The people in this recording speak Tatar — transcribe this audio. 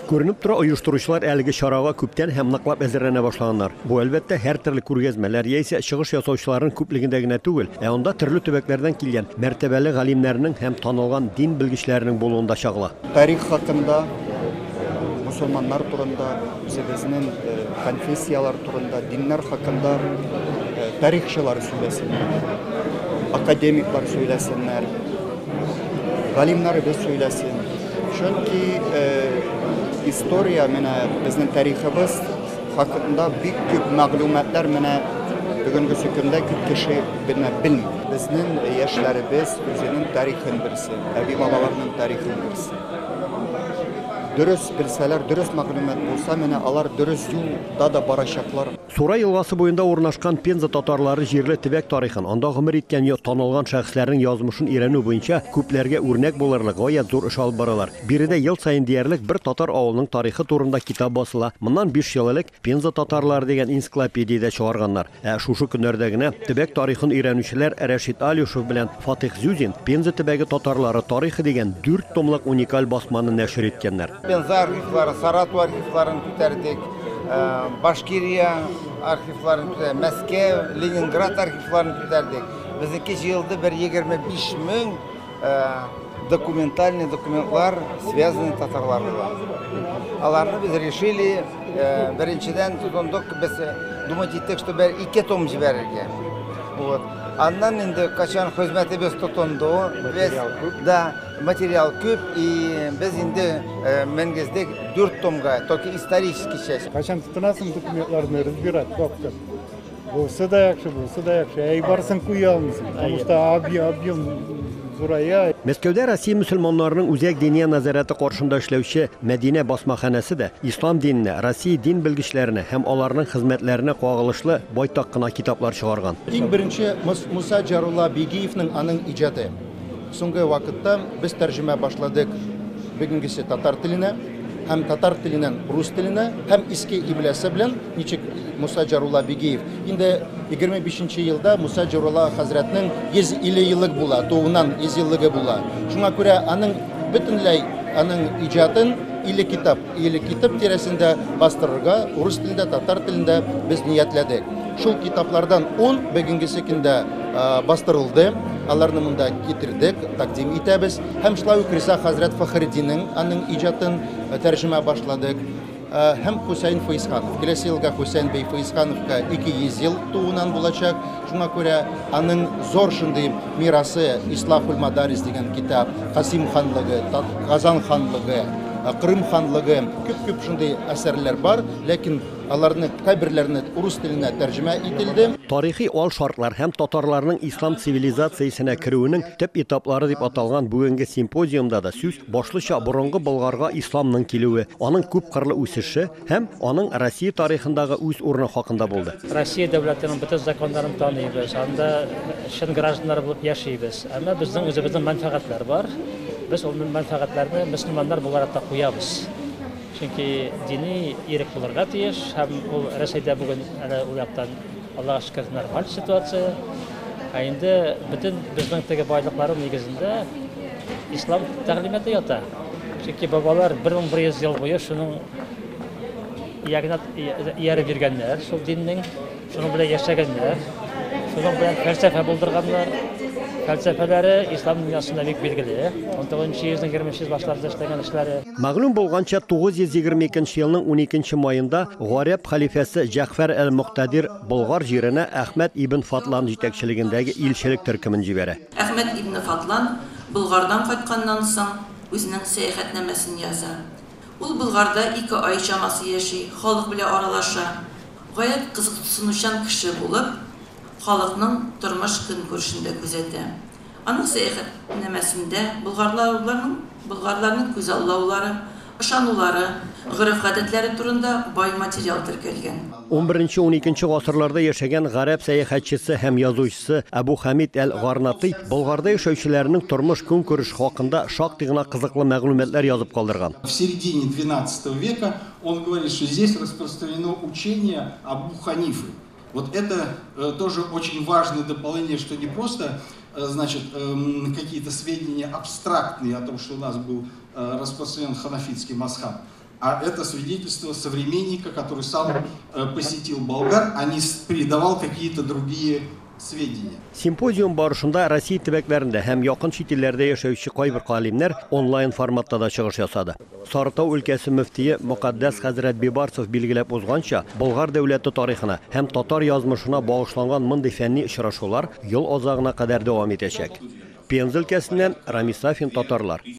Күренеп тора, оештыручылар әлеге чарага күптән һәм ныклап әзерләнә башлаганнар. Бу, әлбәттә, һәртөрле күргәзмәләр яисә чыгыш ясаучыларның күплегендә генә түгел, ә анда төрле төбәкләрдән килгән мәртәбәле галимнәрнең һәм танылган дин белгечләренең булуында чагыла. Тарих хакында, мосылманнар турында, үзебезнең конфессияләр турында, диннәр хакында тарихчылар сөйләсеннәр, академиклар сөйләсеннәр, галимнәребез сөйләсен. Чөнки история менә безнең тарихыбыз хакында бик күп мәгълүматлар менә бүгенгесе көндә күп кеше менә белми. Безнең яшьләребез үзенең тарихын белсен, әби-бабаларының тарихын белсен. Дөрес белсәләр, дөрес мәгълүмат булса, менә алар дөрес юлда да барачаклар. Сура елгасы буенда урнашкан Пенза татарлары җирле төбәк тарихын, анда гомер иткән танылган шәхесләрнең язмышын өйрәнү буенча күпләргә үрнәк булырлык гаять зур эш алып баралар. Биредә ел саен диярлек бер татар авылының тарихы турында китап басыла. Моннан 5 ел элек Пенза татарлары дигән энциклопедия дә чыгарганнар. Ә шушы көннәрдә генә төбәк тарихын өйрәнүчеләр Рәшит Алюшев белән Фатих Зюзин Пенза төбәге татарлары тарихы дигән 4 томлык уникаль басманы нәшер иткәннәр. Пенза архивлары, Саратов архивларын күтәрдек, Башкирия архивларын күтәрдек, Мәскәү, Ленинград архивларын күтәрдек. Безнеке җыелды бер 25 мең документальный документлар, связанные татарлар белән. Аларны без решили, беренчедән тотындык, без думать иттек, что бер 2 том җибәрергә. Вот. Аннан инде качан хезмәтебез тотынды, без, да, материал күп, и без инде менгездек 4 томга, только исторический часть. Качан тотынасың документларны разбирать, бабка? Булса да яхшы, булса да яхшы. Әй барсын куя алмыйсың, потому что объем зурая. Мәскәүдә Россия мөселманнарының үзәк диния нәзарәте каршында эшләүче Мәдинә басмаханәсе дә ислам диненә, Россия дин белгечләренә һәм аларның хезмәтләренә кагылышлы байтак кына китаплар чыгарган. Иң беренче Муса Джарулла Бигиевның аның иҗаты. Соңгы вакытта без тәрҗемә башладык бүгенгесе татар теленә һәм татар теленнән рус теленә һәм иске имлясы белән, ничек Муса Джарулла Бигиев. Инде 25 елда Муса Джарулла хәзрәтнең 150 еллык була, тууыннан 100 еллыгы була. Шуңа күрә аның бөтенләй аның иҗатын 50 китап, 50 китап тирәсендә бастырырга рус телендә, татар телендә без ниятләдек. Шул китаплардан 10 бүгенгесе көндә бастырылды. Аларны монда китердек, тәкъдим итәбез. Һәм шулай ук Риза хәзрәт Фәхретдиннең аның иҗатын тәрҗемә башладык. Һәм Хусейн Файзханов. Киләсе елга Хусейн бей Файзхановка 200 ел тууыннан булачак. Шуңа күрә аның зур шундый мирасы Ислахуль Мадарис дигән китап, Касим ханлыгы, Казан ханлыгы, Крым ханлыгы, күп-күп шундый әсәрләр бар, ләкин аларны кайберләрне урыс теленә тәрҗемә ителде. Тарихи ал шартлар һәм татарларның ислам цивилизациясенә керүенең төп этаплары дип аталган бүгенге симпозиумда да сүз башлыча борынгы Болгарга исламның килүе, аның күп кырлы үсеше һәм аның Россия тарихындагы үз урыны хакында булды. Россия дәүләтенең бөтен законнарын таныйбыз, анда чын гражданнар булып яшибез. Әмма безнең үзебезнең мәнфәгатьләр бар. Без ул мәнфәгатьләрне мөселманнар буларак та куябыз. Чөнки дини ирек булырга тиеш, һәм ул Рәсәйдә бүген әле ул яктан Аллаһка шөкер нормаль ситуация. Ә инде бөтен безнең теге байлыклары нигезендә ислам тәгълиматы ята. Чөнки бабалар 1100 ел буе шуның иягенә ияреп йөргәннәр, шул диннең, шуның белән яшәгәннәр, шуның белән фәлсәфә булдырганнар. Фәлсәфәләре ислам дөньясында бик билгеле. 19 йөзнең 20 башларында эшләгән эшләре. Мәгълүм булганча, 922 елның 12 маенда Гарәп хәлифәсе Җәгъфәр әл-Муктадир Болгар җиренә Әхмәд ибн Фатлан җитәкчелегендәге илчелек төркемен җибәрә. Әхмәд ибн Фатлан Болгардан кайтканнан соң үзенең сәяхәтнамәсен яза. Ул Болгарда 2 ай чамасы яши, халык белән аралаша. Гаять кызыксынучан кеше булып, халыкның тормыш көнкүрешен дә күзәтә. Аның сәяхәтнамәсендә болгарларның күзаллаулары, ышанулары, гореф-гадәтләре турында бай материал теркәлгән. 11-12 гасырларда яшәгән гарәп сәяхәтчесе һәм язучысы Әбу Хамид әл-Гарнатый Болгарда яшәүчеләрнең тормыш көнкүреш хакында шактый гына кызыклы мәгълүматлар язып калдырган. В середине 12 века он говорит, что здесь распространено учение Абу Ханифы. Вот это тоже очень важное дополнение, что не просто, значит, какие-то сведения абстрактные о том, что у нас был распространен ханафитский мазхаб, а это свидетельство современника, который сам посетил Болгар, а не передавал какие-то другие сведения. Симпозиум барышында Россия төбәкләрендә һәм якын чит илләрдә яшәүче кайбер галимнәр онлайн форматта да чыгыш ясады. Сарытау өлкәсе мөфтие Мөкаддәс хәзрәт Бибарсов билгеләп узганча, Болгар дәүләте тарихына һәм татар язмышына багышланган мондый фәнни очрашулар ел азагына кадәр дәвам итәчәк. Пенза өлкәсеннән Рамис Сафин, Татарлар.